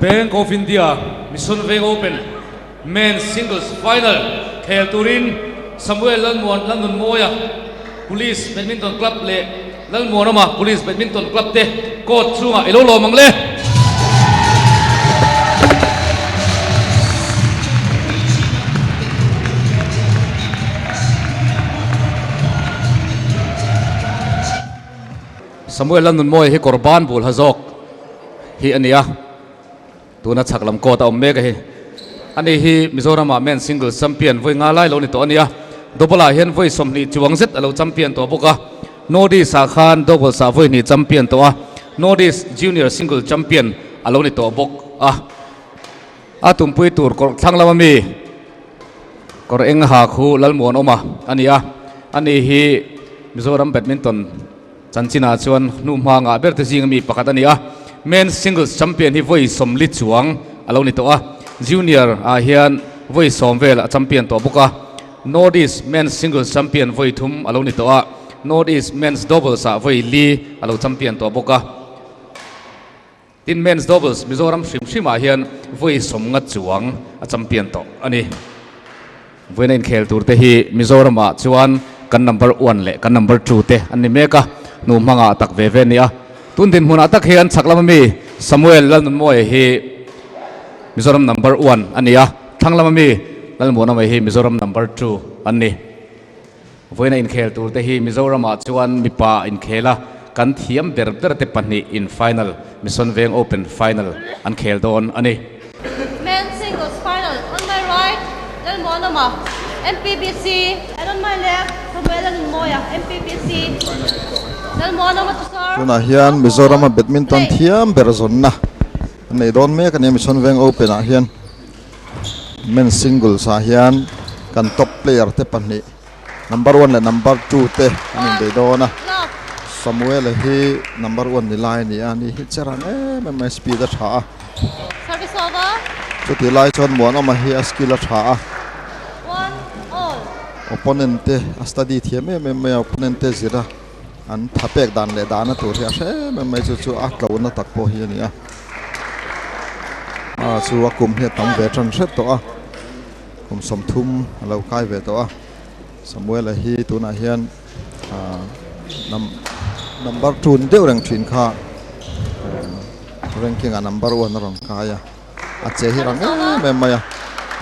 Bank of India Mission Veng Open Men's Singles Final khel turin Samuel Lalmuan Lalnunmawia Police Badminton Club leh Lalmuanawma Police Badminton Club te court chungah i lo lawm ang le. Samuel Lalnunmawia hi kawr ban bul ha zawk hi a ni a, tuna chhak lam court a awm mek a hi. Ani hi Mizoramah men singles champion vawi nga lai lo ni tawh a ni a, double ah hian vawi 20 chuang zet a lo champion tawh bawk a. North East ah khan doubles ah vawi hnih champion tawh a, North East junior single champion a lo ni tawh bawk a. A tumpui tur kawr thlang lama mi kawr eng ha khu Lalmuanawma a ni a, ani hi Mizoram badminton chanchinah chuan hnuhma ngah ber te zinga mi pakhat a ni a. Men's singles champion hi vawi 40 chuang a lo ni tawh a, junior ah hian vawi 10 vel a champion tawh bawk a. North East men's singles champion vawi 3 a lo ni tawh a, North East men's doubles ah vawi 4 a lo champion tawh bawk a. Tin, men's doubles Mizoram hrim hrimah hian vawi 50 chuang a champion tawh a ni. Vawiina inkhel tur te hi Mizoramah chuan kan number one leh kan number two te an ni mek a, hnu hmangah tak ve ve a ni a. Tun dinhmunah tak hian chhak lama mi Samuel Lalnunmawia hi Mizoram number one a ni a, thlang lama mi Lalmuanawma hi Mizoram number two an ni. Vawiina inkhel tur te hi Mizoramah chuan mipa inkhel a, kan thiam ber ber te pahnih in final, Mission Veng Open final an khel dawn a ni. Men's Singles Final, On my right, Lalmuanawma, MPBC, and on my left, Samuel Lalnunmawia, MPBC. Lalmuanawma to serve. Tunah hian Mizorama badminton thiam ber zawnna an nei dawn mek a ni a, Mission Veng Open ah hian. Men's singles ah hian kan top player te pahnih number one leh number two te an inbei dawn a, Samuel a hi number one ni lai a ni a, ni hi che rang em em mai speed a tha a, chutih lai chuan Muanawma hi a skill a tha a, opponent te a study thiam em em mai a, opponent te zir a an tha pek dan leh dahna tur hi a hre em em mai chu chu a tlona tak pawh hi a ni a. A chu a kum hi a tam ve tan hret tawh a kum 30 a lo kai ve tawh a Samuel-a hi tunah hian ah number 2 ni deuh reng thin kha ranking ah number 1 a rawn kai a a che hi rang em em mai a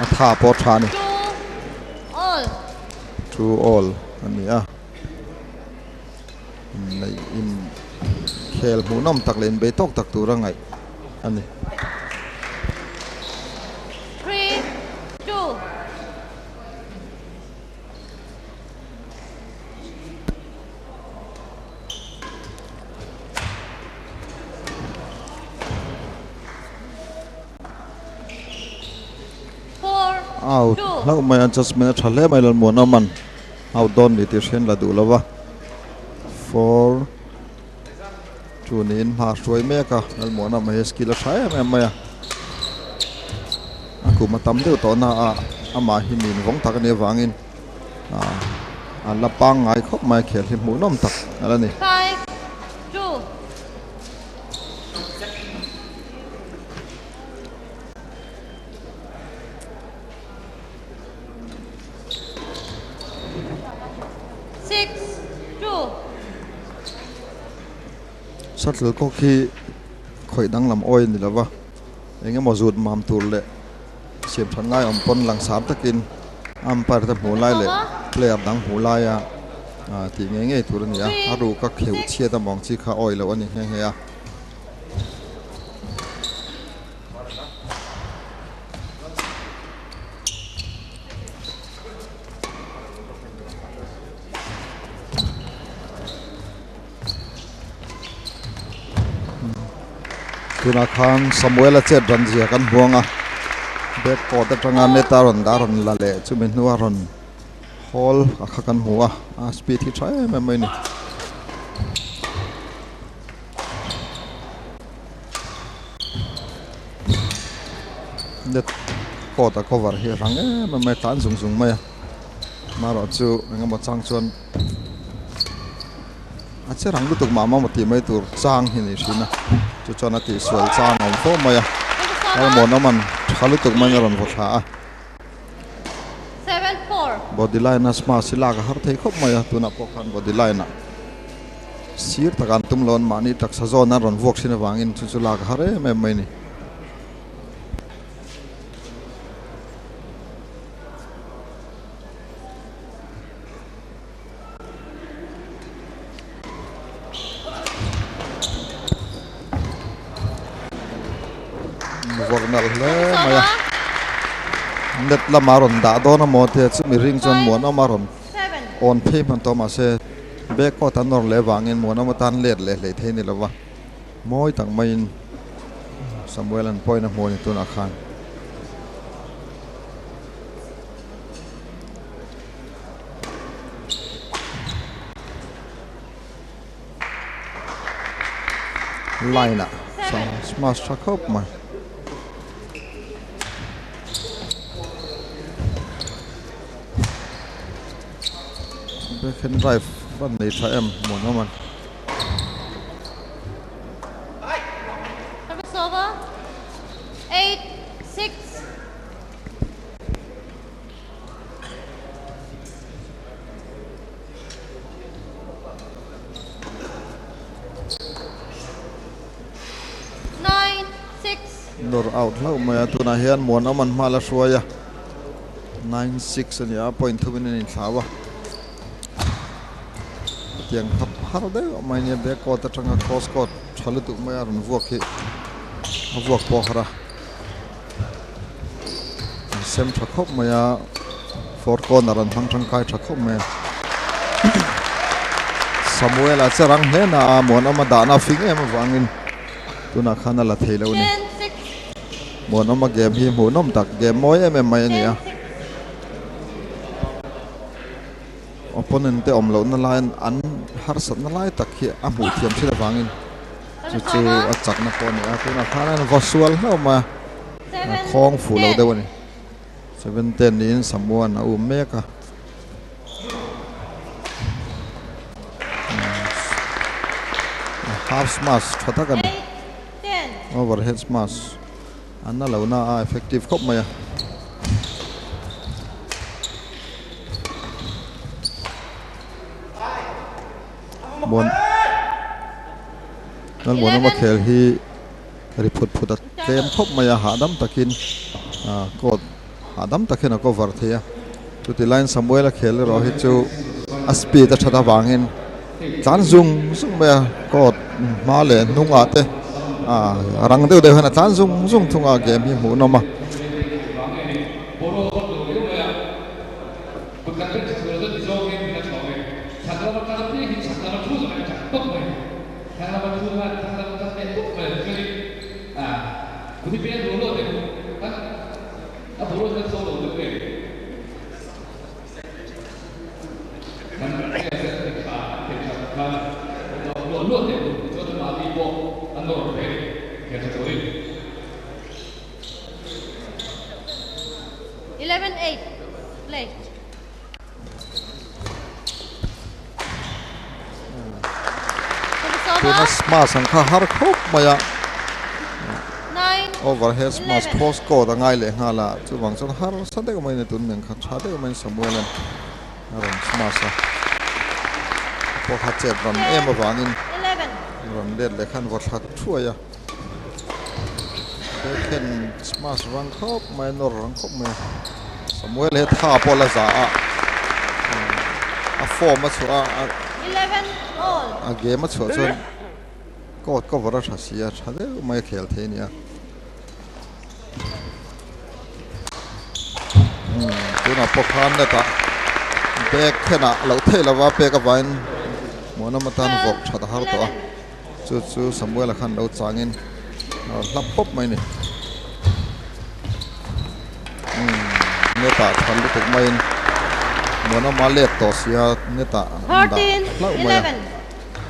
a tha pawh a tha a ni two all a ni a. Neih in khel hmuhnawm tak leh inbei tawk tak tura ngaih a ni. Out hlauh mai a adjustment a tha hle mai Lalmuanawma'n. Out dawn ni tih hrian la duh lo va, 4 2 niin hma hruai mek a, Lalmuana mai hi skill a tha em em mai a, a kum a tam deuh tawh na a amah hi min vawng tak a nih avangin a la pangngai khawp mai a khel hi hmuhnawm tak a la ni. Shuttle cock hi khawih danglam awi a ni lo va, eng emaw zut mam tur leh siam that ngai awm pawn langsar takin umpire te hmuh lai leh player dang hmuh laia tih ngei ngei tur a ni a, a ruk a kheuh chhiat a mawng chi kha awi loh a ni nghe nghe a. Tunah khan Samuel a chet ran zia kan hmuang a back court atanga net a rawn dah a rawn la leh chumi hnua rawn hawl a kha kan hmu a a speed hi tha em em mai a ni. Net court a cover hi a rang em em mai a tlan zung zung mai a marawh chu engemaw chang chuan a che rang lutuk mah mah maw tih mai tur chang hi a ni thin a chu chuan a tihsual chang a awm fo mai a. Lalmuanawma'n tha lutuk maiin a rawn vaw thla a. Body line a smash hi lak a har thei khawp mai a, tunah pawh khan body line ah sir taka an tum lo an mahni taksa zawn an rawn vuak thin avangin chu chu lak a har em em mai a ni. Vuak nalh hle mai a net lama rawn dah dawn a maw tia chumi ring chuan muanawma rawn awn phei hman tawh mahse back court an nawr leh avangin muanawma tan let leh hlei thei a ni lo va mawi tak maiin Samuel an point a hmu a ni tunah khan. Line ah smash tha khawp mai. Backhand drive van nei tha em hmuhnawm a ni. Nawr out hlauh mai a, tunah hian Muanawm an hma la hruai a, 9-6 a ni a, point thumin an inthlau a, tiang khap har deuh mai nia back court atanga cross court tha lutuk mai a rawn vuak hi a vuak pawh har a. An sem tha khawp mai a, four corner an hmang tangkai tha khawp mai a. Samuel a che rang hle na a, Muanawma dahna fing em avangin tunah khan a la thei lo a ni. Muanawma game hi hmuhnawm tak, game mawi em em mai a ni a. Opponent te awm lohna laiin an harsatna lai tak hi a hmuh thiam thin avangin chu chu a chakna pawh a ni a, tunah khan a va sual hlauh mai a, a khawng fuh lo deuh a ni. 7-10 niin Samuan a um mek a. Half smash tha tak a ni. Overhead smash an na lo na a effective khawp mai a. Muan Lalmuanawma khel hi ri phut phut a tlem khawp mai a, hahdam takin court hahdam tak hian a cover thei a, chuti laiin Samuel-a khel erawh hi chu a speed a that avangin tlan zung zung mai a, court hma leh hnungah te rang deuh deuh hian a tlan zung zung thung a, game hi hmuhnawm a. Tuna smash ang kha har khawp mai a, overhead smash cross court a ngai leh nghal a, chuvang chuan harsa deuh mai a ni tun meng kha tha deuh maiin Samuel an a rawn smash a, a pawh kha chet ran em avangin rawn let leh khan vaw thla thuai a. Backhand smash rang khawp mai a nawr rang khawp mai a Samuel he tha pawh la za a a form a chhuah a a game a chhuah chuan court cover a tha si a tha deuh mai a khel thei a ni a tunah pawh khan net ah backhand ah loh theih lova pek avangin Muanawma tan vawk that a har tawh a. Chu chu Samuela khan lo changin a rawn hlap pawp mai a ni. Umm net ah than lutuk maiin Muanawma let tawh si a net ah an dah hlauh mai a,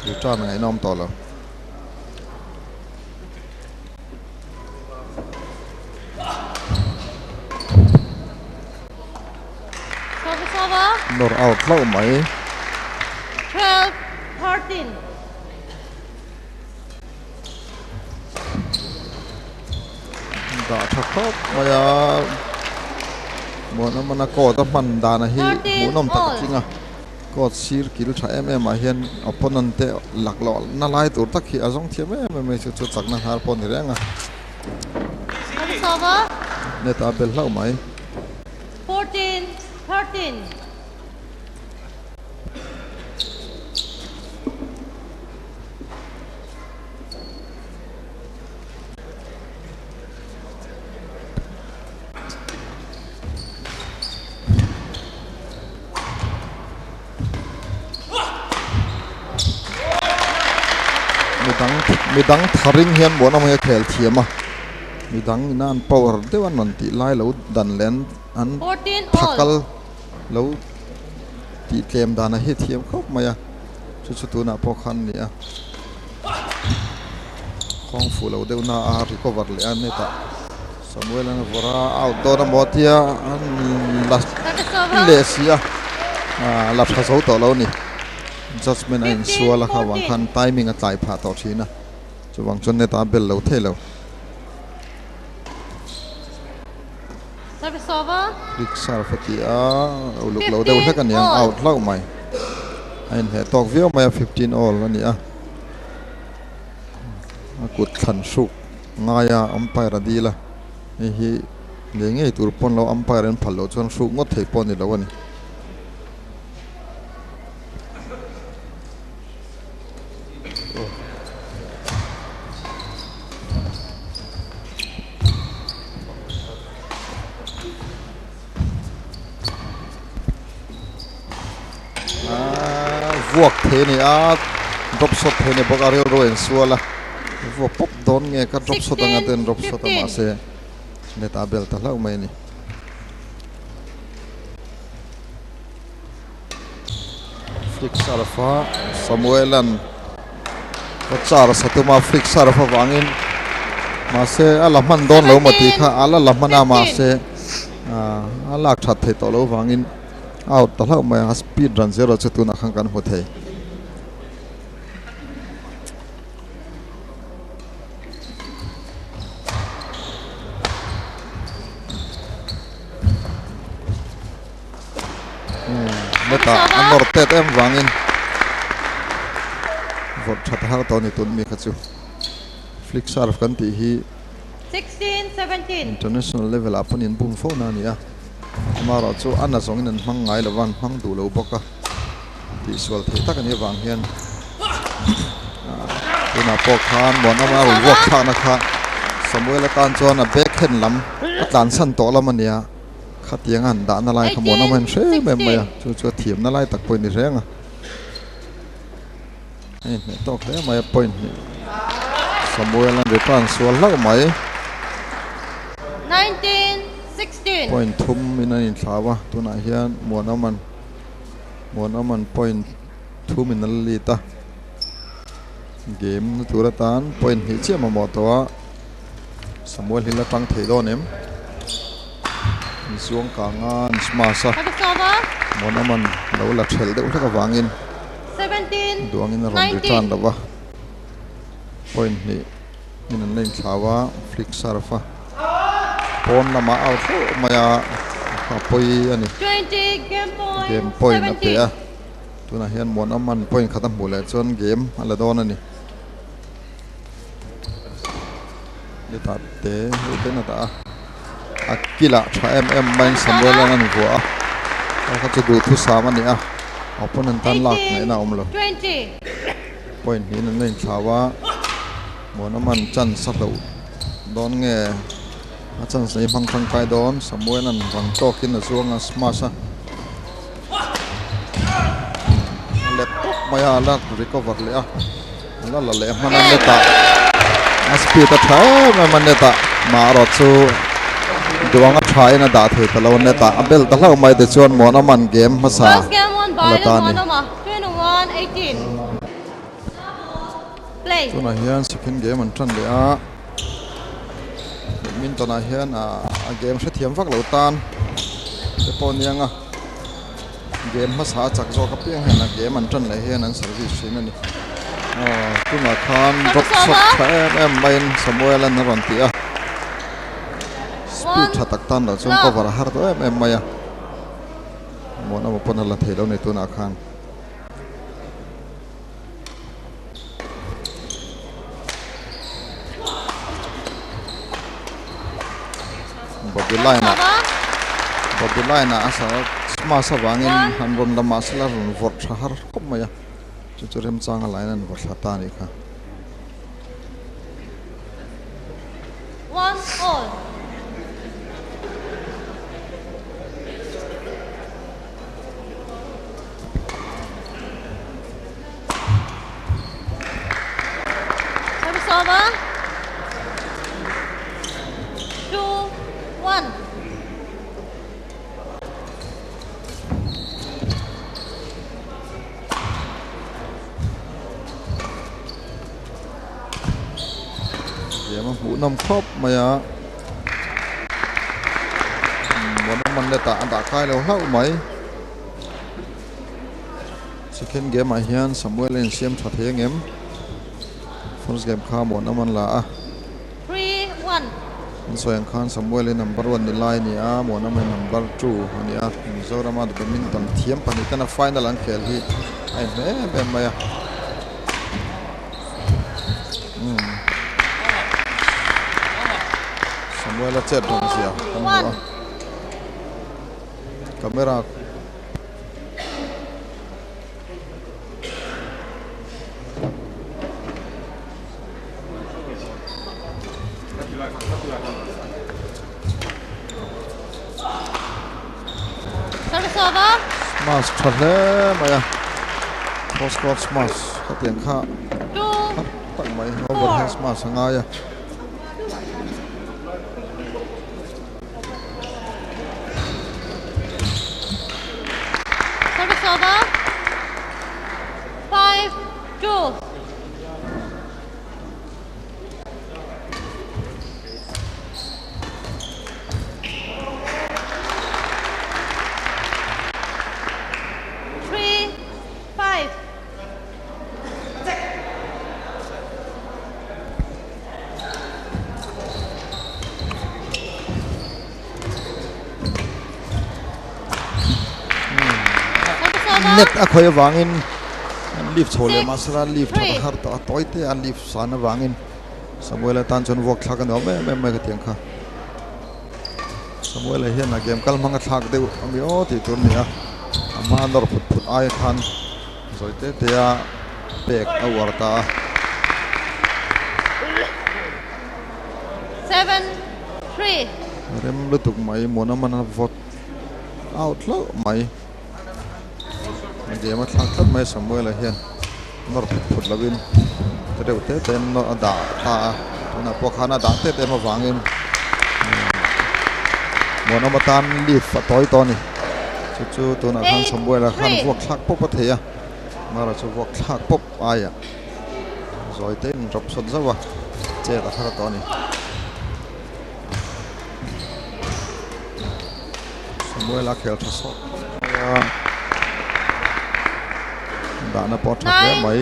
return a ngaihnawm tawh lo. Nawr out hlauh mai. Dah tha khawp mai a, Muanawmana court a hman dana hi hmuhnawm tak a tling a, court sir kil tha em em ah hian opponent te lak loh na lai tur tak hi a zawng thiam em em mai chu chu chakna hnar pawh a ni reng a. Net a bel hlauh mai. Midang midang tharin hian muan awm hi a khel thiam a, midang ina an power deuh an rawn tih lai lo dan leh an an thakal lo tih tlem dan a hi thiam khawp mai a, chu chu tunah pawh khan a ni a. Khawng fuh lo deuh na a recover leh a net ah Samuel an vawrh a out dawn a maw tia an la leh si a ah la tha zo tawh lo a ni judgement a insual a kha vang khan timing a tlai phah tawh thin a chuvang chuan net ah a bel lo thei lo. Quick serve a ti a uluk lo deuh hlek a niang out hlauh mai a inhmeh tawk viau mai a 15 all a ni a. A kut thlan hruk ngai a umpire a dil a, hei hi ngei ngei tur pawn lo umpire an phal loh chuan hruk ngawt thei pawh a ni lo a ni. Vuak thei a ni a drop shot thei a ni bawk a rilru a insual a vuak pawp dawn nge ka drop shot anga ten drop shot a mahse net a bel ta hlauh mai a ni. Flick serve a Samuel-a'n a char sa tum a flick serve avangin mahse a la hman dawn lo maw tih kha a la la hman a mahse a lak that theih tawh loh vangin out ta hlauh mai a speed run zero chu tunah khan kan hmu thei. Hetah a nawr tet em vangin vawrh that har tawh a ni tun mi kha chu flick serve kan tih hi international level ah pawn inbum fo na a ni a amaherawh chu a na zawngin an hmang ngai lova an hmang duh lo bawk a tihsual theih tak a nih avang hian tunah pawh khan Muanawma a rawn vuak thlakna kha Samuel atan chuan a backhand lam a tlansan tawh lam a ni a. Khatiang a han dahna lai kha Muanawma hian hre em em mai a, chu chu a thiamna lai tak pawh a ni reng a. A inhmeh tawk hle mai a point hnih Samuel an return sual hlauh mai. Point thum in an inthlau a, tunah hian Muanawma'n Muanawma'n point thum in a la lead a. Game na tur atan point hnih chiah mamawh tawh a. Samuel hi la tang thei dawn em? An zuang kang a, an smash a. Muanaman lo la thelh deuh hlek avangin duangin a rawn return lo va. Point hnih in an la inthlau a, flick serve a. Pawn lamah out hlauh mai a, a pawi a ni. Game point a pe a. Tunah hian Muanaman point khat a hmuh leh chuan game a la dawn a ni. Letah te hei ten a dah a a kilah tha em em maiin Samuel an an vuah a kha kha chu duhthusam a ni a opponent tan lak ngaihna a awm lo point hnihin an la inthlau a Muanaman chance a hloh dawn nge a chance nei hmang tangkai dawn Samuel an rang tawkin a zuang a smash a a let tawp mai a a la recover leh a. La la leh hman a net ah a speed a tha em em a net ah marawh chu duang a tha in a dah thei ta lo a net ah a bel ta hlauh mai tichuan Muanawma'n game hmasa a la ta a ni. Tunah hian second game an tan leh a badminton ah hian a game hrethiam vak lo tan te pawh a niang a. Game hmasa a chak zawk apiang hian a game an tan leh hian an service thin a ni. Aw tunah khan drop shot tha em em maiin Samuel-a'n a rawn ti a. Speed tha tak tan loh chuan cover a har tawh em em mai a. Muanawma pawn a la thei lo ni tunah khan. Body line ah body line ah a smash avangin han rawn la mahse la rawn vawrh tha har khawp mai a chu chu remchanga line an vawrh thla ta a nih kha. One all. Service over. 2 1. Diam a hmuh nawm khawp mai a Monoman let ah a dah kai lo hlauh mai. Second game ah hian Samuel a insiam tha thei angem? First game kha muanawm an la a. An sawi ang khan Samuel hi number one ni lai a ni a, muanawm hi number two a ni a. Mizorama badminton thiam pahnih tena final an khel hi a inhmeh em em mai a. Samuel a chet rawn zia kan hmu a. Camera. Smash tha hle mai a cross court smash khatiang kha har tak mai overhand smash a ngai a. Service over. 5 2. 3 5. Net a khawih avangin an leave chho leh mahsela leave that a har tawh a tawi te a leave san avangin Samuel-a tan chuan vuak thlak a nuam em em mai ka tiang kha. Samuel-a hian a game kal hmang a thlak deuh a mi aw tih tur a ni a, a hma nawr phut phut ai khan Zawi te te a pek a uar ta a. 7, 3. Rem lutuk mai muan a man a vawt out hlauh mai. A game a thlak tlat mai Samuel-a hian nawr phut phut lovin te deuh te te in a dah ta a. Tunah pawh khan a dah tet em avangin muanawm atan leave a tawi tawh a ni. Chu chu tunah khan Samuel-a khan vuak thlak pawp a thei a, Mara chu vuak thlak pawp aiah zawi te in rawp sawt zauh a, chet a har tawh a ni. Samuel-a khel tha sawt khawp mai a, dahna pawh a tha hle mai.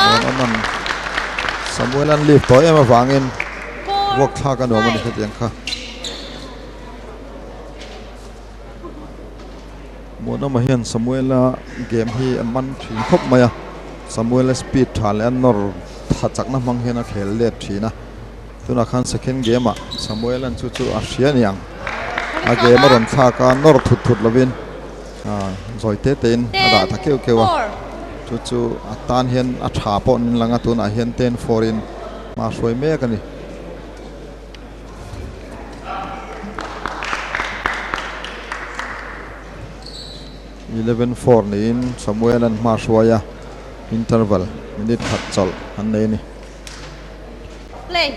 Muanawman Samuel an leave tawh em avangin vuak thlak a nuam a ni hetiang kha. Muanawma hian Samuela game hi a man thin khawp mai a, Samuela speed tha leh a nawr tha chakna hmang hian a khel let thin a. Tunah khan second game ah Samuel an chu chu a hria a niang. A game a rawn thlak a, nawr thut thut lovin zawi te te in a dah ta keuh keuh a. Chu chu a tan hian a tha pawh an lang a, tunah hian 10-4 in hma hruai mek a ni. 11-4 niin Samuel an hma hruai a, interval minute khat chawlh an nei a ni. Play.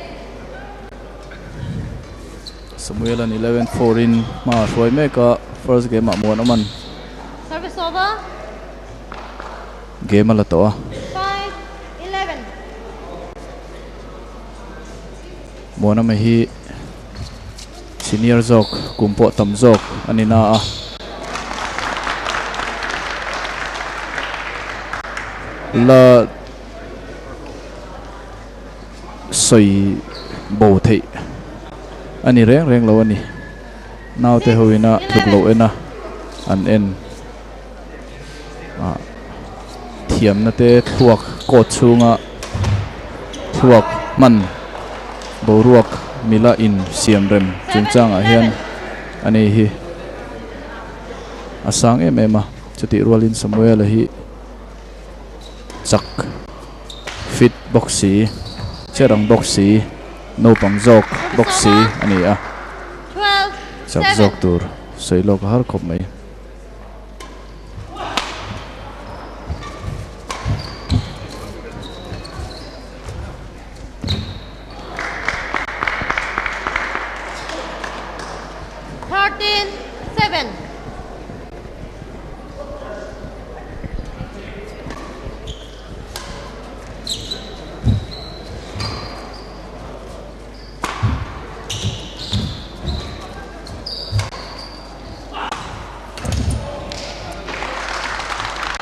Samuel an 11-4 in hma a hruai mek a, first game ah muan awm an. Service over. Game a la tawh a. 5-11. Muanawma hi senior zawk kum pawh tam zawk a ni na a. La sawi bo theih a ni reng reng lo a ni. Naute ho ina tluk loh en a an en ah thiamna te thluak court chhunga thluak hman boruak mila in siam rem chungchangah hian a ni hi a sang em em a chutih rualin Samuela hi. Chak fit bawk si, che rang bawk si, naupang zawk bawk si a ni a, chak zawk tur sawi lawk a har khawp mai.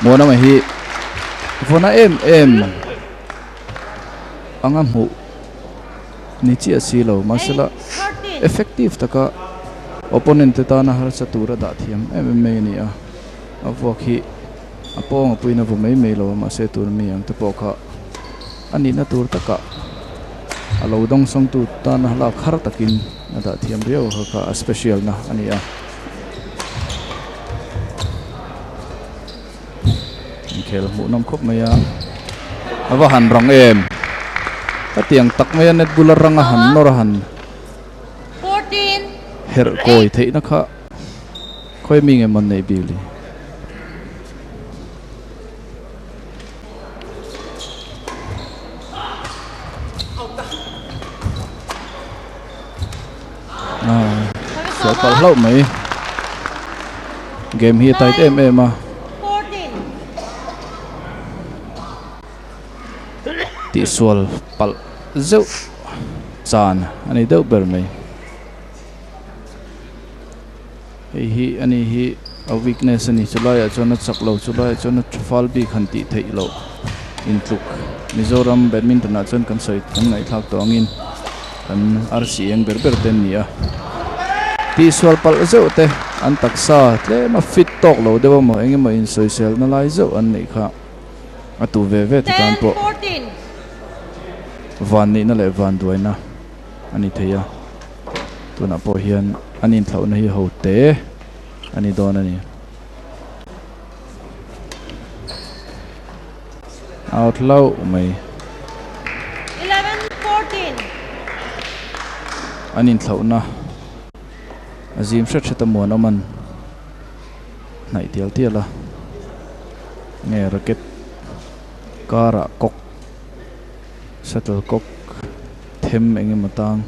Muanawma hi vawna em em anga hmuh ni chiah si lo mahsela effective taka opponent te tana harsa tura dah thiam em em mai a ni a. A vuak hi a pawng a puiin a vu mai mai lo a mahse tun mi ang te pawh kha a nihna tur takah a lo dawngsawngtu tana lak har takin a dah thiam riau kha kha a special na a ni a. Inkhel hmuhnawm khawp mai a, a va han rang em! Hetiang tak maia net bula ranga han nawr a han herh kawi theihna kha. Khawi mi nge mawn neih bik li? Ah, sual palh hlauh mai. Game hi a tight em em a. Tihsual palh zeuh chan a ni deuh ber mai. Hei hi a ni hi a weakness a ni chulaiah chuan a chak lo chulaiah chuan a tha fal bik han tih theih loh intluk Mizoram badminton ah chuan kan sawi kan ngaihthlak tawh angin kan arsi eng ber ber te an ni a tihsual palh zeuh te an taksa tlem a fit tawk lo deuh emaw eng emaw insawisel na lai zeuh an neih kha a tu ve ve te tan pawh van nihna leh van duaina a ni thei a. Tunah pawh hian an inthlauhna hi ho te a ni dawn a ni. Out hlauh mai. An inthlauhna a zim hret hret a muanawm an hnaih tial tial a. Nge racket karah kawk shuttlecock them eng emaw tang.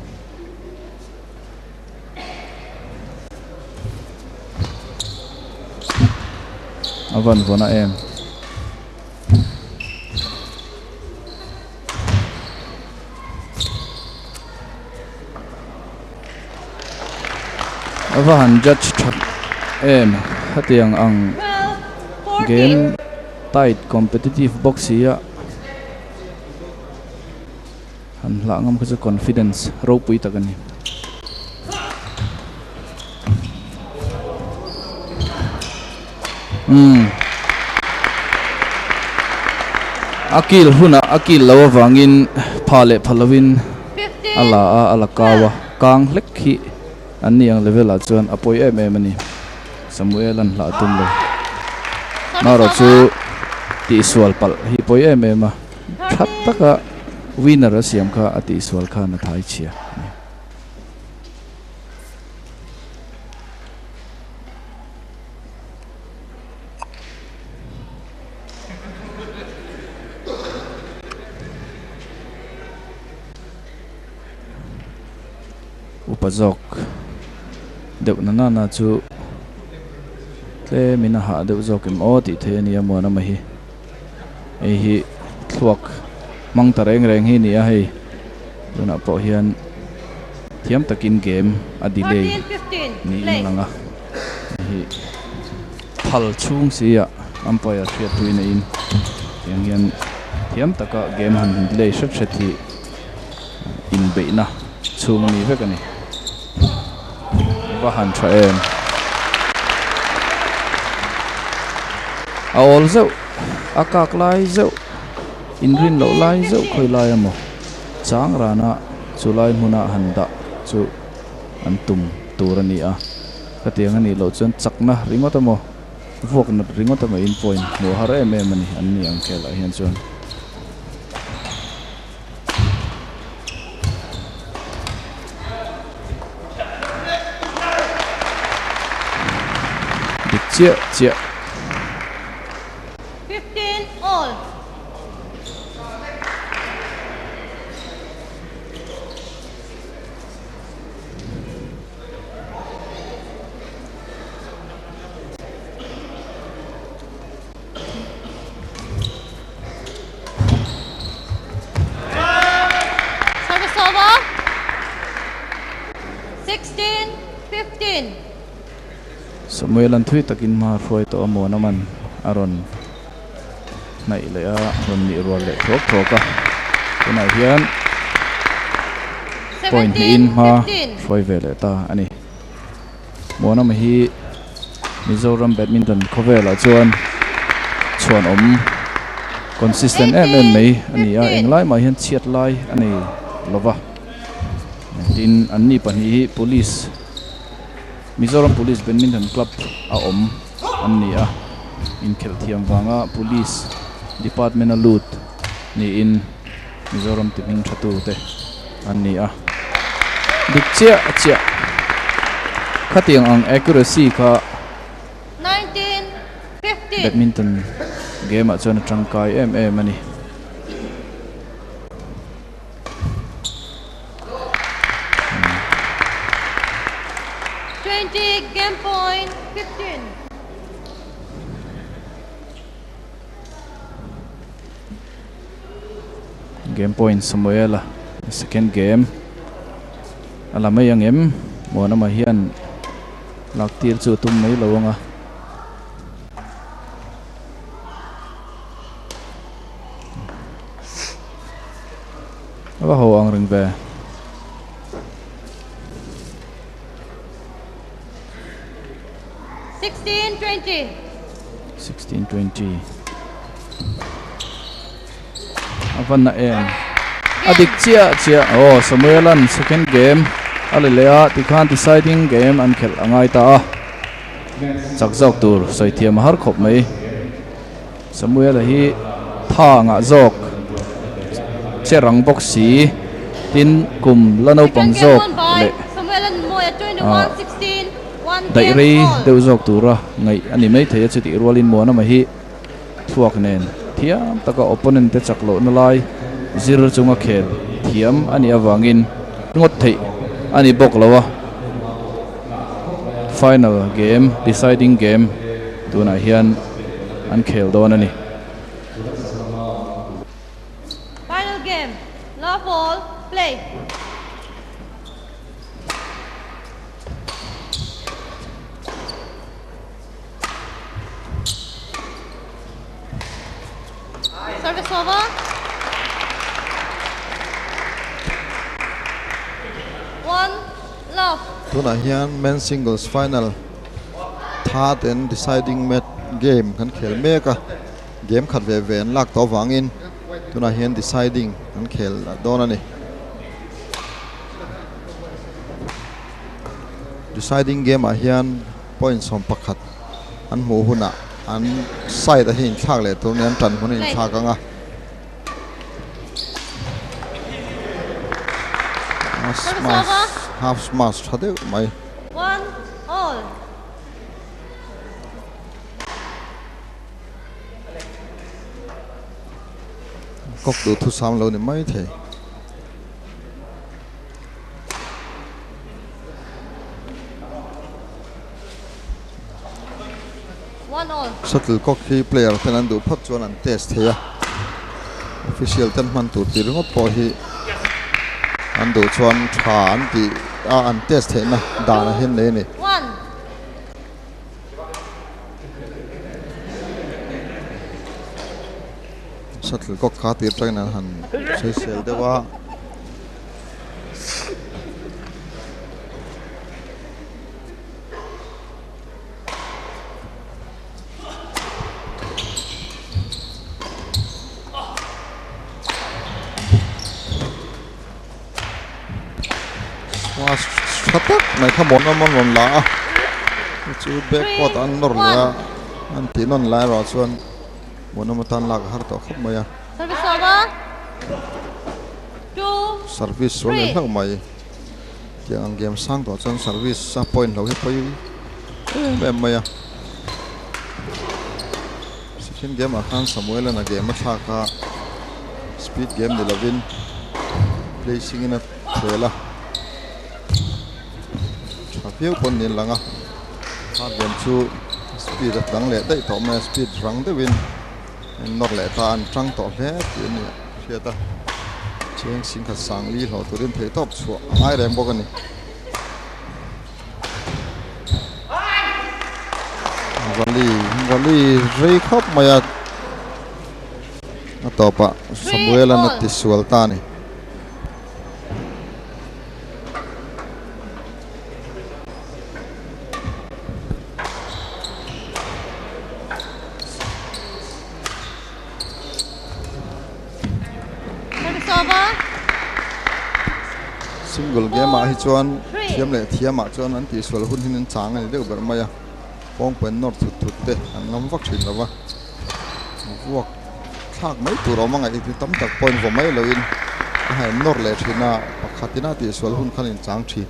A van vawn a em. A va han judge tha em hetiang ang game tight competitive bawk si a. Han hlah ngam kha chu confidence ropui tak a ni. Umm. A kil hunah a kil lo avangin pha leh pha lovin a la a, a la kau a. Kang hlek hi an ni ang level ah chuan a pawi em em a ni. Samuel an hlah tum lo. Marawh chu tihsual palh hi pawi em em a. Tha taka winner a siam kha a tihsual khan a thai chhia a ni. Upa zawk deuh na nana chu tlemin a hah deuh zawk em aw tih theih a ni a Muanawma hi. Hei hi thluak hmang ta reng reng hi a ni a hei tunah pawh hian thiam takin game a delay niin a lang a hei hi phal chhung si ah umpire hriatpui neiin. Tiang hian thiam taka game han delay hret hret hi inbeihna chhung a ni vek a ni. Va han tha em. A awl zeuh, a kak lai zeuh, inrin loh lai zeuh khawi lai emaw chang rana chu lai hmuna han dah chu an tum tur a ni a. Khatiang a nih loh chuan chakna ringawt emaw vuak nat ringawt emaw in point hmuh har em em a ni an ni ang khelah hian chuan. Dik chiah chiah. 15 all. Service over. 16 15. Samuel an thui takin hma hruai tawh a muan aman a rawn hnaih leh a rawn nih rual leh thuak thuak a tunah hian point hnihin hma hruai ve leh ta a ni. Muanawma hi Mizoram badminton khawvelah chuan chhuanawm consistent em em mai a ni a, englai mah hian chhiat lai a nei lo va. Tin, anni pahnih hi Police, Mizoram Police Badminton Club a awm an ni a, inkhelh thiam vanga Police Department a lut niin Mizoram ti hming tha tu te an ni a. Dik chiah chiah. Khatiang ang accuracy kha badminton game ah chuan a tangkai em em a ni. Game point Samuela second game a la mai ang em Muanawma hian lak tir chu a tum mai lo ang a. A va ho ang reng ve. 16-20. 16-20. A va na em. A dik chiah chiah. Aw Samuelan second game a la leh a tikhan deciding game an khelh a ngai ta a. Chak zawk tur sawi thiam a har khawp mai. Samuela hi tha ngah zawk che rang bawk si tin kum la naupang zawk leh ah daih rei deuh zawk tura ngaih a ni maithei a chutih rualin Muanawma hi thuak nen thiam taka opponent te chak lohna lai zir chunga khel thiam a nih avangin ngawt theih a ni bawk lo a. Final game deciding game tunah hian an khel dawn a ni. Final game love all play. Service over. One love. Tunah hian men's singles final third and deciding match game kan khel mek a, game khat ve ve an lak tawh avangin tunah hian deciding an khel dawn a ni. Deciding game ah hian point 11 an hmuh hunah an side a hi inthlak leh tur nia an tan hmun a inthlak ang a. Smash half smash tha deuh mai. Kawk duh thusam lo ni mai thei. Shuttlecock hi player ten an duh phawt chuan an test thei a, official ten hman tur tih ringawt pawh hi an duh chuan tha an tih a an test theihna dan a hian nei a ni. Shuttlecock kha tir tangin an han sawisel deuh a. Smash tha tak mai kha mawn awm an rawn la a chu back court an nawr leh a an tih nawn lai erawh chuan mawn awm atan lak a har tawh khawp mai a service sual leh hlauh mai tiang ang game sang tawh chuan service a point lo hi pawi em em mai a second game ah khan Samuel an a game a thlak a speed game ni lovin placing in a khel a tha viau pawn niin a lang a third game chu speed a dang leh daih tawh mai a speed rang deuhin a innawr leh ta a an tang tawh hle tih a ni hriat a cheng singkhat sang li hlawh turin theihtawp chhuah a ngai reng bawk a ni. Rally rally rei khawp mai a a tawpah Samuel an a ti sual ta a ni. Single game ah hi chuan thiam leh thiam ah chuan an tihsual hun hin an chang a ni deuh ber mai a kawngpui an nawr thut thut te an ngam vak thin lo va vuak thlak mai tur a awm a ngaih tam tak pawhin vaw mai loin a han nawr leh thin a pakhat ina tihsual hun khan in chang thin.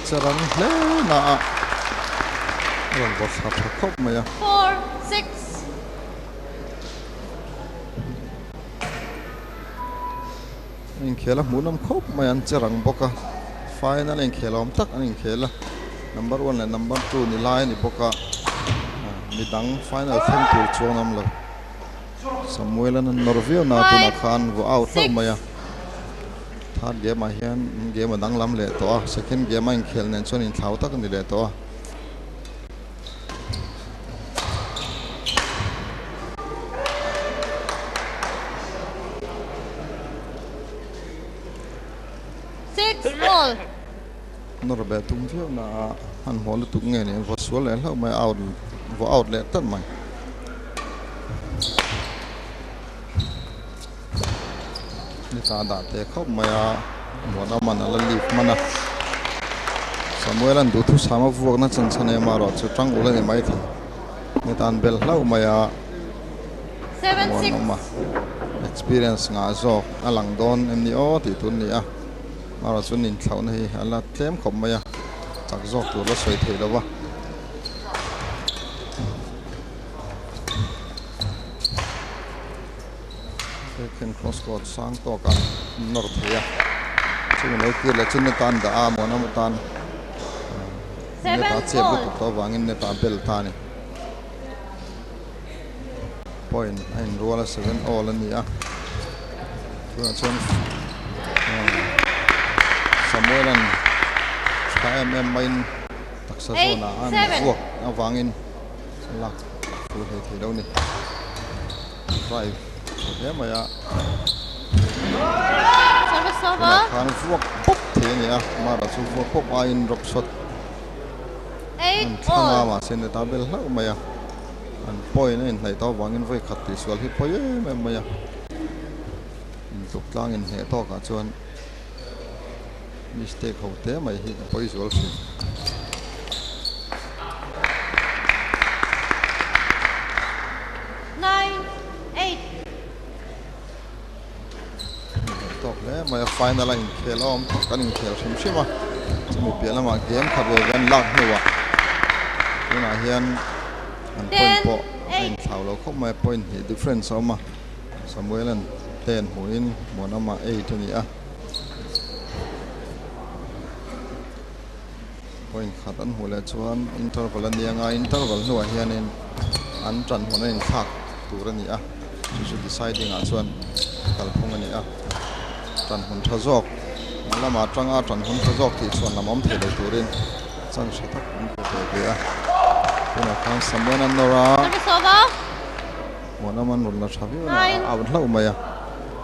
Che rang hle na a a rawn vaw thla tha khawp mai a. A inkhel a hmuhnawm khawp mai a an che rang bawk a final a inkhel awm tak an inkhel a number one leh number two ni lai a ni bawk a midang final thleng tur chuan awm lo. Samuel an nawr viau na tunah khan vaw out hlauh mai a third game ah hian game a danglam leh tawh a second game a inkhel nen chuan inthlau tak a ni leh tawh a. Nawr beh tum viau na a hmanhmawh lutuk nge ni vaw sual leh hlauh mai out vaw out leh tlat mai. Ni ta dah teh khawp mai a muan a man a la leave hman a Samuel an duhthusam a vuakna chan chhan em erawh chu tang ul a ni maithei ni tan bel hlauh mai a muanawma experience ngah zawk a lang dawn em ni aw tih tur a ni a. Erawh chuan inthlauhna hi a la tlem khawp mai a, chak zawk tur la sawi theih lo va. Backhand cross court sang tawk a nawr thei a, chumi lo kir leh chu net a an dah a, Muanawma tan net a chep lutuk tawh avangin net a bel ta a ni. Point a inrual a 7 all a ni a tunah chuan Samuel an tha em em maiin taksa zawnah an vuak avangin lak fuh hlei thei lo a ni drive tha hle mai a tunah khan vuak pawp thei a ni a mara chu vuak pawp aiin drop shot an thlang a mahse net a bel hlauh mai a. An point a inhnaih tawh avangin vawi khat tih sual hi pawi em em mai a, intluk tlang inhneh tawkah chuan mistake ho te mai hi a pawi zual thin. Inhnaih tawk hle mai a, final a inkhel a awm tak an inkhel hrim hrim a, chumi piah lamah game khat ve ve an lak hnuah tunah hian an point pawh a inthlau lo khawp mai a, point hnih difference a awm a, Samuel-a'n 10 hmuhin Muanawma 8 a ni a. Point khat an hmuh leh chuan interval a nia nga interval hnuah hianin an tan hmun a inthlak tur a ni a chu chu deciding ah chuan kalphung a ni a tan hmun tha zawk a lamah atanga tan hmun tha zawk tih chhuan lam awm thei lo turin chan hre tak an pe ve ve a tunah khan Samuel an nawr a Muanawm an rawn la tha viau a a out hlauh mai a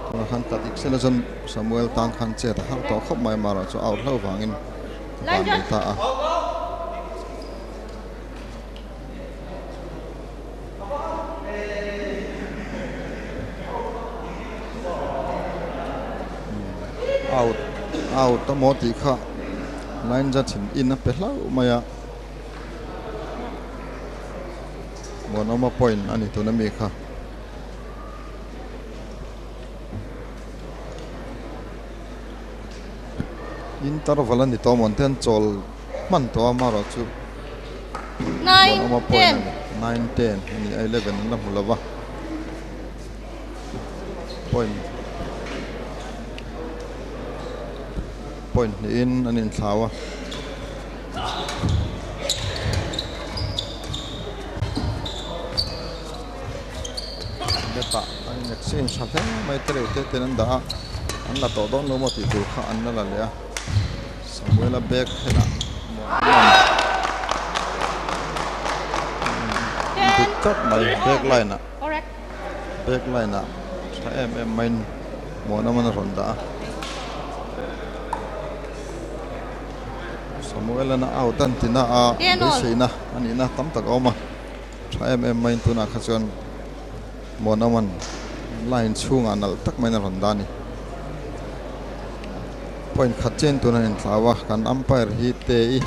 tunah khan tla dik sela chuan Samuel tan khan chet a har tawh khawp mai amaherawhchu out hlauh vangin van nei ta a. Out out a maw tih kha line judge in in a pe hlauh mai a. Muanawma point a ni tuna mi kha. Interval a ni tawh mawn te an chawl hman tawh a amaherawhchu Muanawma point a ni 9-10 a ni a 11 an la hmu lo va point point hnihin an inthlau a. Hetah an in exchange tha hle mai te reuh te ten an dah a an la tawh dawn lo maw tih tur kha an la la leh a Samuela bag phenah dik tlat mai back line ah back line ah tha em em maiin Muanawma a rawn dah a. Samuelana out an tina a beiseina a nihna tam tak a awm a. Tha em em maiin tunah kha chuan Muanawma'n line chhungah nalh tak maiin a rawn dah a ni. Point khat chiahin tun an inthlau a, kan umpire hi Tei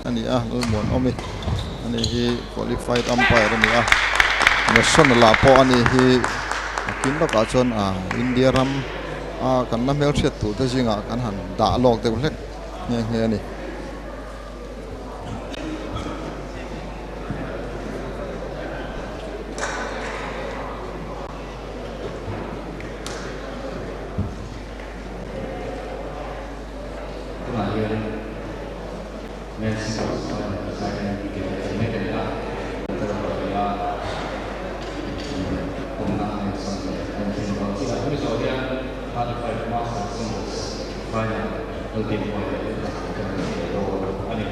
a ni a, Lalmuanawmi a ni hi qualified umpire a ni a. National ah pawh a ni hi a kin lawkah chuan India ram a kan la hmelhriat tur te zingah kan han dah lawk deuh hlek nghe nghe a ni. Tunah hian Men's Singles Final deciding game a thleng mek a ni a, interval nia awmna a insawn leh a inthleng dawn chiah a. Hemi zawh hian 35 Masters Singles Final Lalbiakmawia leh kan nei thei dawn a ni.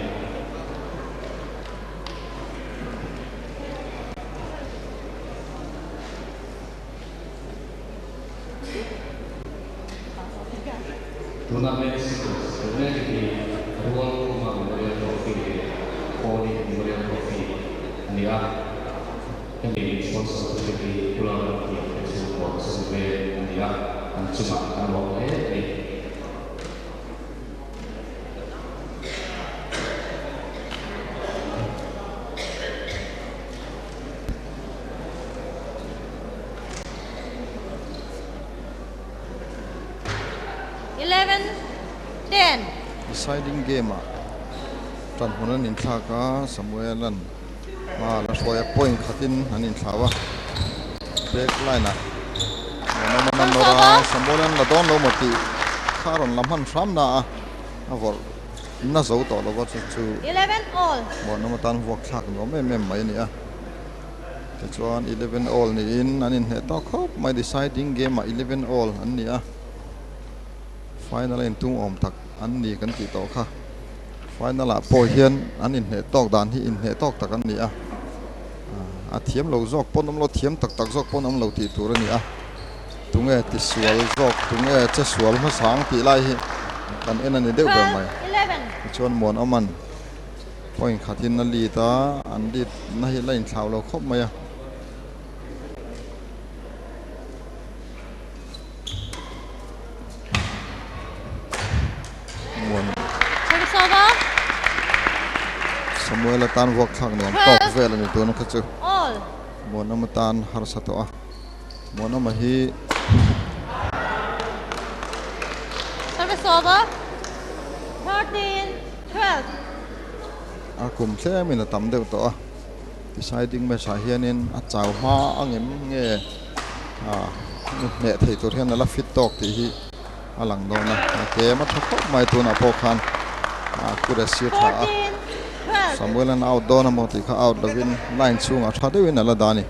Tuna Men's Singles khelh mek hi Rualkhuma Memorial Trophy leh Pawni Memorial Trophy a ni a. Hemi sponsor tute hi Pulau Ramtiam te chhungkaw sawmveng a ni a, an chungah an lawm hle a ni. Deciding game ah tan hmun an inthlak a, Samuel-a'n hma a la hruai a, point khatin an inthlau a, back line ah Muanawma an nawr a, Samuel-a'n la dawn lo maw tih kha a rawn la hman hram na a, a vawrh na zo tawh lo va chu chu Muanawma tan vuak thlak nuam em em mai a ni a. Tichuan 11 all niin an inhneh tawk khawp mai deciding game ah 11 all an ni a, final a intum awm tak an ni kan tih tawh kha. Final ah pawh hian an inhneh tawk dan hi inhneh tawk tak an ni a, a thiam lo zawk pawn awm lo thiam tak tak zawk pawn awm lo tih tur a ni a, tunge tisual zawk tunge che sual hmasang tih lai hi kan en a ni deuh ber mai. Tichuan Muanawman. Point khatin a lead a, an lead na hi la inthlau lo khawp mai a. Muan Samuel atan vuak thlak nuam tawk vel a ni tuna kha chu. Muanawma tan harsa tawh a. Muanawma hi A kum tlemin a tam deuh tawh a, deciding match ah hianin a chau hma angem nge hneh thei tur hian a la fit tawk tih hi a lang dawn a, a kem a tha khawp mai tunah pawh khan accuracy a tha a, Samuel an out dawn amaw tih kha out lovin line chhungah tha deuhin a la dah a ni.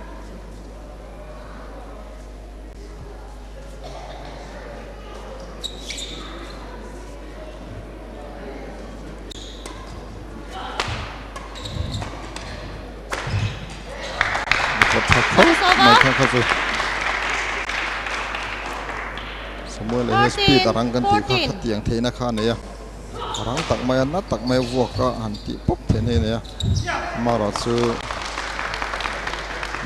Samuel hi speed a rang kan tih kha khatiang theihna kha a nei a a rang tak mai a na tak mai a vuak a han tih pawp theihna hi a nei a amaherawh chu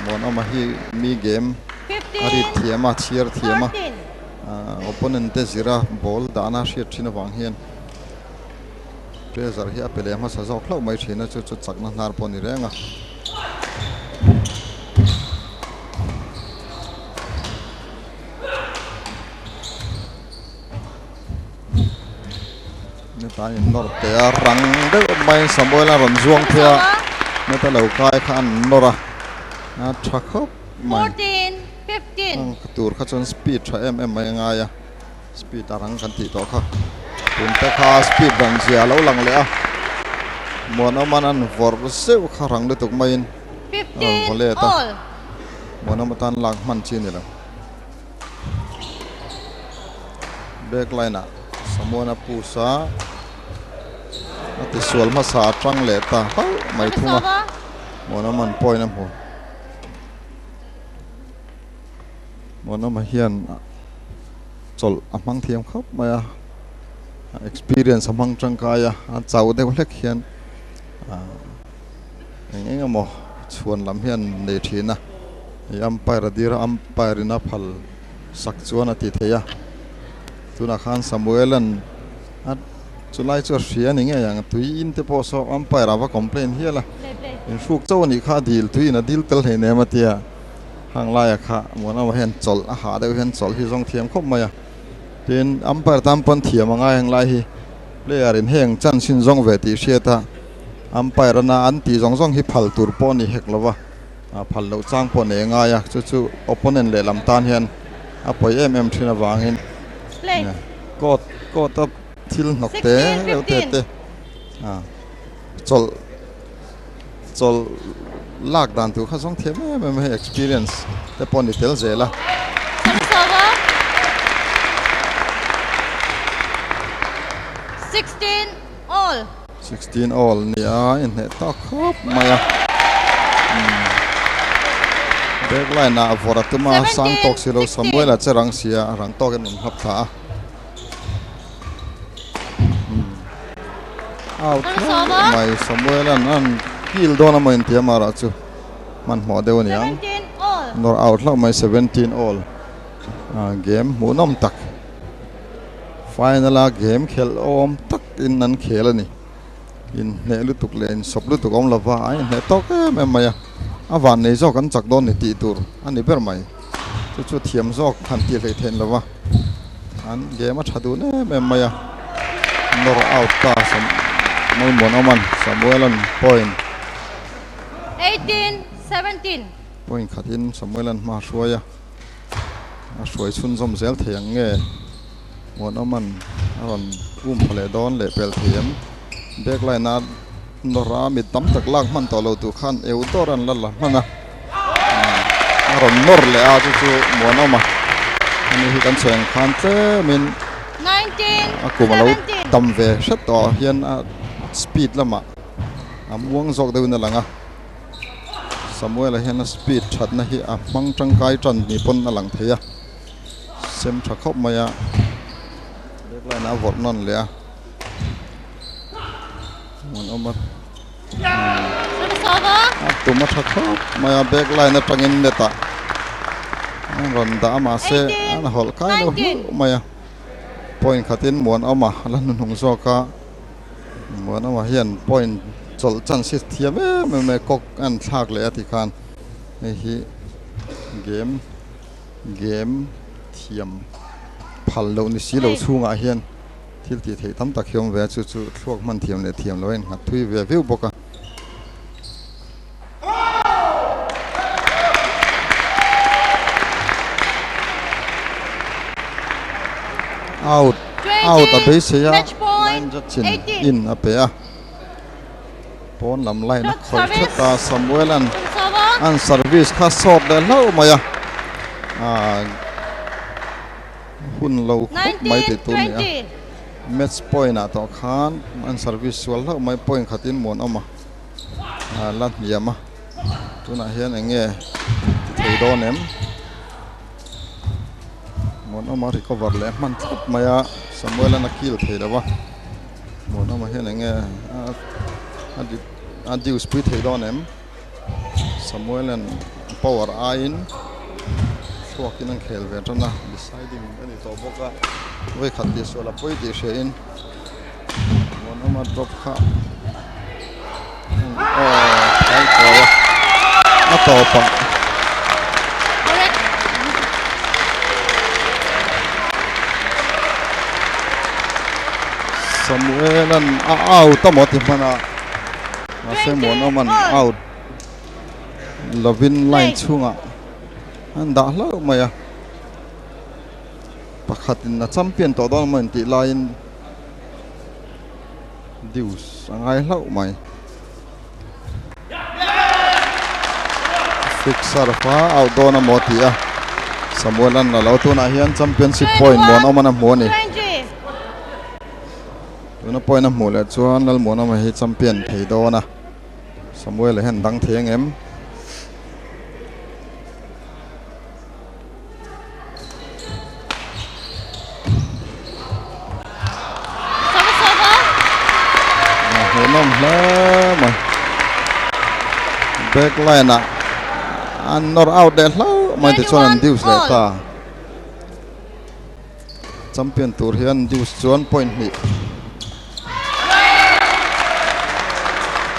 Muanawma hi mi game a rit thiam a chhiar thiam a opponent te zira ball dahna hriat thin avang hian Treasure hi a pe leh hmasa zawk hlauh mai thin a, chu chu chakna hnar pawh a ni reng a. Heta in nawr teh a, rang deuh maiin Samuel a rawn zuang phei a, heta lo kai kha an nawr a, a tha khawp mai. Ang tur kha chuan speed tha em em mai a ngai a. Speed a rang kan tih tawh kha. Tun te kha speed rang zia a lo lang leh a. Muanawman an vawrh zeuh kha rang lutuk maiin a rawn vaw let a. Muanawm atan lak hman chi a ni lo. Back line ah Samuana push a a tisual hmasa a tang leh ta hlauh mai thung a. Muanawman point a hmu. Muanawma hian chawlh a hmang thiam khawp mai a experience a hmang tangkai a a chau deuh hlek hian eng eng emaw chhuan lam hian nei thin a hei umpire a dir a umpire in a phal sak chuan a ti thei a tunah khan Samuel an a chulai chu a hria a ni ngei ang tui in te pawh saw umpire a va complain hial a inhruk chauh a nih kha a dil tui in a dil tel hleinem a tia. Hang laia kha Muanawma hian chawlh a hah deuh hian chawlh hi zawng thiam khawp mai a, tin umpire tan pawn thiam a ngai heng lai hi player in heng chance in zawng ve tih hriat a umpire ana an tih zawng zawng hi phal tur pawh a ni hek lo va, phal loh chang pawh nei a ngai a chu chu opponent lehlam tan hian a pawi em em thin avangin court court a thil hnawk te reuh te te chawlh. Chawlh lak dan tur kha zawng thiam em em a hei experience te pawh a ni tel zel a. 16 all nia inhneh tawk khawp mai a back line ah vawrh a tum a sang tawk si lo Samuel a che rang sia a rang tawkin an hap thla a. Out hlauh mai Samuel an an kil dawn a maw inti a marah chu hmanhmawh deuh a ni ang nawr out hlauh mai 17 all game hmuhnawm tak final a game khelh awm tak in an khel a ni inhneh lutuk leh insawp lutuk awm lova a inhneh tawk em em mai a a van nei zawk an chak dawn ni tih tur a ni ber mai. Chu chu thiam zawk han tih hleih theih lo va, an game a tha dun em em mai a, nawr out ta Sam Malmuanawman Samuelan point point khatin Samuelan hma a hruai a, a hruai chhunzawm zel thei ang nge Muanawman a rawn um pha leh dawn leh pel thei em back line a nawr a mi tam tak lak hman tawh lo tur khan eu dawr an la la hman a. A rawn nawr leh a chu chu Muanawma ani hi kan sawi ang khan tlemin a kum a lo tam ve hret tawh ah hian a speed lamah a muang zawk deuhin a lang a Samuel-a hian a speed thatna hi a hmang tangkai tan ni pawn a lang thei a sem tha khawp mai a back line ah a vawrh nawn leh a Muanawma. A tum a tha khawp mai a back line atangin net ah an rawn dah a mahse an hawlh kai lo hlauh mai a point khatin Muanawma a la hnuhnung zawk a Muanawma hian point chawlh chance hi thiam em em mai kawk a an thlak leh a tikhan hei hi game game thiam phal loh ni si lo chhungah hian. Thil tih theih tam tak hi awm ve a, chu chu thluak hman thiam leh thiam lo a innghat thui ve viau bawk a. Out, out a beisei a, line judge in in a pe a. Pawn lam line a khawih tlat a, Samuel an an service kha sawt leh hlauh mai a. Hun lo khawp mai tih tur a ni a, match point ah tawh khan an service sual hlauh mai point khatin muan awm a, la hniam a, tunah hian eng nge ti thei dawn em? Muan awm a recover leh hman thlap mai a, Samuel an a kill thei lo a, muan awm ah hian eng nge a deuce pui thei dawn em? Samuel an power aiin thluakin an khel ve tan a, deciding a ni tawh bawk a, vawikhat tih sual a pawi tih hria in Muanawma drop kha aw kai kuau a, a tawp ah. Samuel an a out a maw ti hman a. Mahse Muanawma'n out lovin line chhungah an dah hlauh mai a, pakhatin a champion tawh dawn emaw intih laiin deuce a ngai hlauh mai. Fixer kha out dawn emaw ti a, Samuel-a'n a lo tunah hian championship point Muanawma'n a hmu a ni. Tuna point a hmuh leh chuan Lalmuanawma hi champion thei dawn a, Samuel-a hian dang thei ang em? Hmuhnawm hle mai. Back line ah an nawr out leh hlauh mai tichuan an deuce leh ta. Champion tur hian deuce chuan point hnih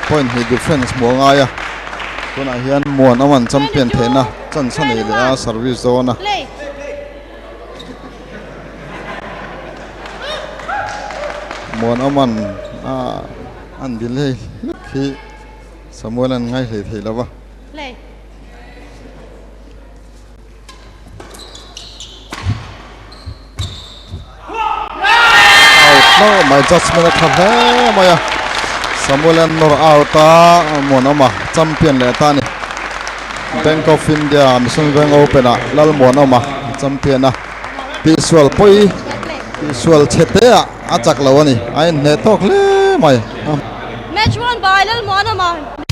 point hnih difference hmuh a ngai a tunah hian Muanawm an champion theihna chance a nei leh a service dawn a. Muanawm an an delay hlek hi Samuel an ngai hlei thei lo va. Out hlauh mai judgement a tha hle mai a Samuel an nawr out a Muanawma champion leh ta a ni Bank of India Mission Veng Open ah Lalmuanawma champion a tihsual pawi tihsual chhe te ah a chak lo a ni a inhneh tawk hle mai. Match won by Lalmuanawma.